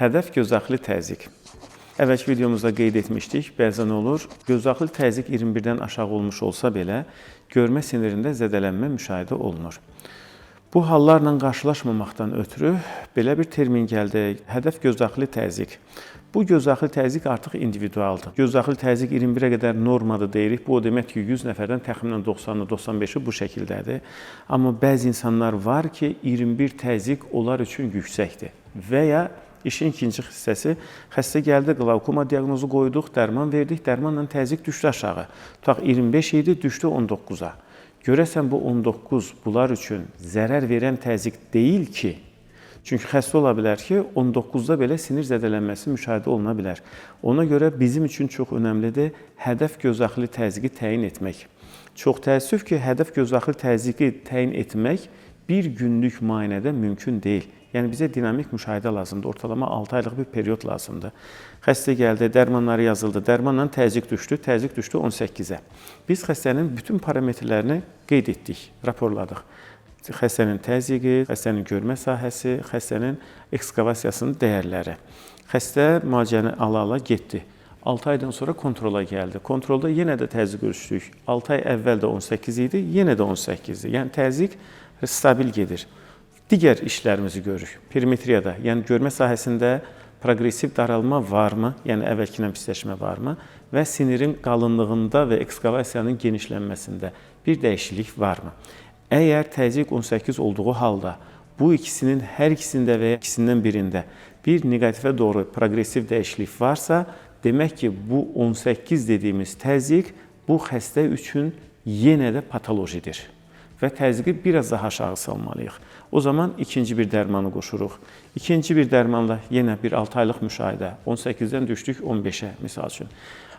Hədəf gözdaxili təzyiq. Əvvəlki videomuzda qeyd etmişdik, bəzən olur, gözdaxili təzyiq 21-dən aşağı olmuş olsa belə, görmə sinirində zədələnmə müşahidə olunur. Bu hallarla qarşılaşmamaqdan ötürü belə bir termin gəldi: hədəf gözdaxili təzyiq. Bu gözdaxili təzyiq artıq individualdır. Gözdaxili təzyiq 21-ə qədər normadır deyirik. Bu o deməkdir ki, 100 nəfərdən təxminən 90-ı, 95-i bu şəkildədir. Amma bəzi insanlar var ki, 21 təzyiq onlar üçün yüksəkdir. Və ya işin ikinci hissəsi, xəstə gəldi, qlaukoma diaqnozu qoyduq, dərman verdik, dərmanla təzyiq düşdü aşağı. Tutaq 25 idi, düşdü 19-a. Görəsən bu 19 bunlar üçün zərər verən təzyiq deyil ki? Çünki xəstə ola bilər ki, 19-da belə sinir zədələnməsi müşahidə oluna bilər. Ona görə bizim üçün çox önəmlidir hədəf gözdaxili təzyiqi təyin etmək. Çox təəssüf ki, hədəf gözdaxili təzyiqi təyin etmək bir günlük müayinədə mümkün deyil. Yəni bizə dinamik müşahidə lazımdır. Ortalama 6 aylıq bir period lazımdır. Xəstə gəldi, dərmanları yazıldı, dərmanla təzyiq düşdü, təzyiq düşdü 18-ə. Biz xəstənin bütün parametrlərini qeyd etdik, raporladıq. Xəstənin təzyiqi, xəstənin görmə sahəsi, xəstənin ekskavasiyasının dəyərləri. Xəstə müalicəni ala-ala getdi. 6 aydan sonra kontrola gəldi. Kontrolda yenə də təzyiq ölçdük. 6 ay əvvəl də 18 idi, yenə də 18-dir. Yəni təzyiq stabil gedir. Digər işlərimizi görürük. Perimetriyada, yəni görmə sahəsində proqressiv daralma varmı? Yəni əvvəlkindən pisləşmə varmı? Və sinirin qalınlığında və ekskavasiyanın genişlənməsində bir dəyişiklik varmı? Əgər təzyiq 18 olduğu halda bu ikisinin hər ikisində və ya ikisindən birində bir neqativə doğru proqressiv dəyişiklik varsa, demək ki, bu 18 dediyimiz təzyiq bu xəstə üçün yenə də patolojidir və təzyiqi biraz daha aşağı salmalıyıq. O zaman ikinci bir dərmanı qoşuruq. İkinci bir dərmanla yenə bir 6 aylıq müşahidə. 18-dən düşdük 15-ə misal üçün.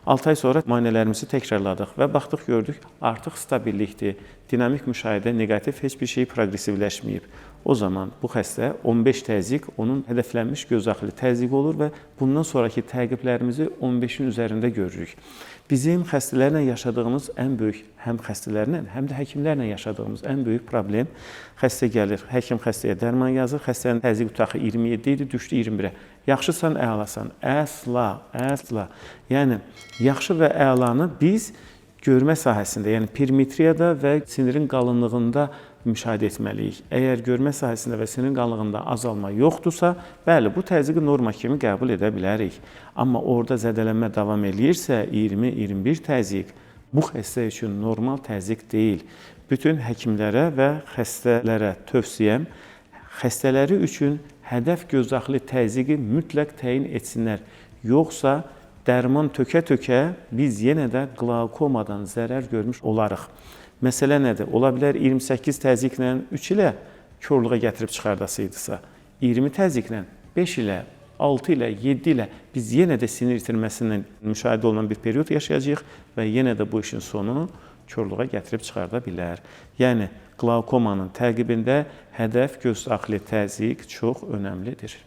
6 ay sonra müayinələrimizi təkrarladıq və baxdıq, gördük, artıq stabillikdir. Dinamik müşahidə neqativ, heç bir şey proqressivləşməyib. O zaman bu xəstə 15 təzyiq onun hədəflənmiş gözdaxili təzyiqi olur və bundan sonrakı təqiblərimizi 15-in üzərində görürük. Bizim xəstələrlə yaşadığımız ən böyük, həm xəstələrlə, həm də həkimlərlə yaşadığımız ən böyük problem, xəstə gəlir, həkim xəstəyə dərman yazır, xəstənin təzyiq tutaxı 27 idi, düşdü 21-ə. Yaxşısan, əlasan. Əsla, əsla. Yəni yaxşı və əlanı biz görmə sahəsində, yəni perimetriyada və sinirin qalınlığında müşahidə etməliyik. Əgər görmə sahəsində və sinirin qalınlığında azalma yoxdursa, bəli, bu təzyiqi norma kimi qəbul edə bilərik. Amma orada zədələnmə davam eləyirsə, 20-21 təzyiq bu xəstə üçün normal təzyiq deyil. Bütün həkimlərə və xəstələrə tövsiyəm, xəstələri üçün hədəf gözdaxili təzyiqi mütləq təyin etsinlər. Yoxsa dərman tökə-tökə biz yenə də qlaukomadan zərər görmüş olarıq. Məsələ nədir? Ola bilər 28 təzyiqlə 3 ilə korluğa gətirib çıxardasıydısa, 20 təzyiqlə 5 ilə, 6 ilə, 7 ilə biz yenə də sinir itirməsindən müşahidə olunan bir period yaşayacağıq və yenə də bu işin sonu korluğa gətirib çıxarda bilər. Yəni qlaukomanın təqibində hədəf gözdaxili təzyiq çox önəmlidir.